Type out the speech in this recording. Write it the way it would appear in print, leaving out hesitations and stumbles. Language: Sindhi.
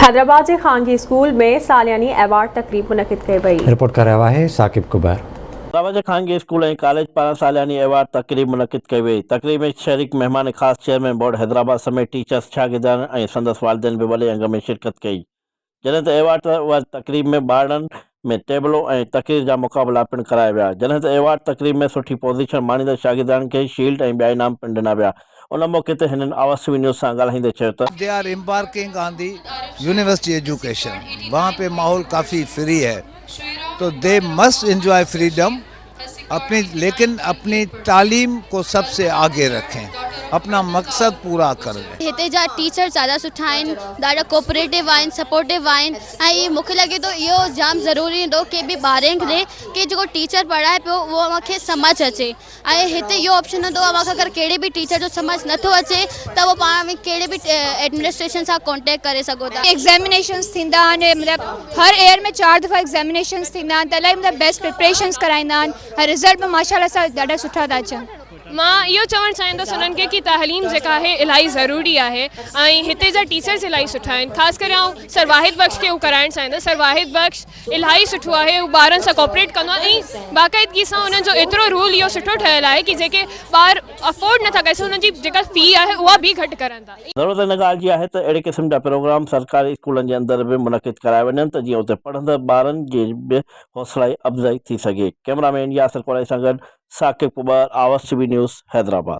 حيدرآباد جي خانگي اسڪول ۾ سالياني ايوارڊ تقريب منعقد ڪئي وئي. رپورٽ ڪري رهيو آهي ثاقب ڪٻر. حيدرآباد جي خانگي اسڪول ۽ ڪاليج پاران سالياني ايوارڊ تقريب منعقد ڪئي وئي. تقريب ۾ شريڪ مهمان خاص چيئرمين بورڊ حيدرآباد سميت ٽيچرس، شاگردياڻين ۽ سندس والدين به وڏي انگ ۾ شرڪت ڪئي. جڏهن ته ايوارڊ واري تقريب ۾ ٻارڙن ۾ ٽيبلو ۽ تقرير جا مقابلا پڻ ڪرايا ويا، جڏهن ته ايوارڊ تقريب ۾ سٺي پوزيشن ماڻيندڙ شاگردياڻين کي شيلڊ ۽ ٻيا انعام پڻ ڏنا ويا. ان موقعي تي هنن آواز ٽي وي نيوز سان ڳالهائيندي چيو ته. They are embarking on the university education وهان P ماحول ڪافي فري هي تو the must enjoy freedom اپني ليڪن اپني تعليم ڪو سب سي آگي رکين اپنا مقصد پورا ڪر لين. هتي جا ٽيچرس ڏاڍا سٺا آهن ڏاڍا ڪوآپريٽو آهن سپورٽو آهن ۽ مون کي لڳي ٿو اهو جام ضروري هوندو ڪي به ٻارن کي ڪي جيڪو ٽيچر پڙهائي پيو اهو اوهان کي سمجهه اچي ۽ هتي اهو آپشن هوندو اوهان کي اگر ڪهڙي به ٽيچر جو سمجهه نٿو اچي ته اهو پاڻ ۾ ڪهڙي به ايڊمنسٽريشن سان ڪانٽيڪٽ ڪري سگهو ٿا. ايگزامينيشنس ٿيندا آهن مطلب هر ايئر ۾ چار دفعا ايگزامينيشنس ٿيندا آهن ته الاهي مطلب بيسٽ پريپريشنس ڪرائيندا آهن ۽ رزلٽ به ماشاء الله سان ڏاڍا سٺا ٿا اچن. مان اهو چوڻ چاهيندس انهن کي ڪي تعليم جيڪا آهي الاهي ضروري آهي ۽ هتي جا ٽيچرس الاهي سٺا آهن خاص ڪري آئون سر واحد بخش کي اهو ڪرائڻ چاهيندس سر واحد بخش الاهي سٺو آهي هو ٻارن سان ڪوآپريٽ ڪندو آهي ۽ باقاعدگي سان انهن جو ايترو رول اهو سٺو ٺهيل آهي ڪي جيڪي ٻار افورڊ نٿا ڪري سگهن انهن جي جيڪا في آهي اها به گهٽ ڪرن ٿا. ضرورت ان ڳالهه جي آهي ته اهڙي قسم جا پروگرام سرڪاري اسڪولن جي اندر به منعقد ڪرايا وڃن ته جيئن اتي پڙهندڙ ٻارن جي به حوصلائي افزائي ٿي سگهي. ڪئميرا مين ياسر ڪورائي سان گڏ Saqib Kubar, Awaz T V news, Hyderabad.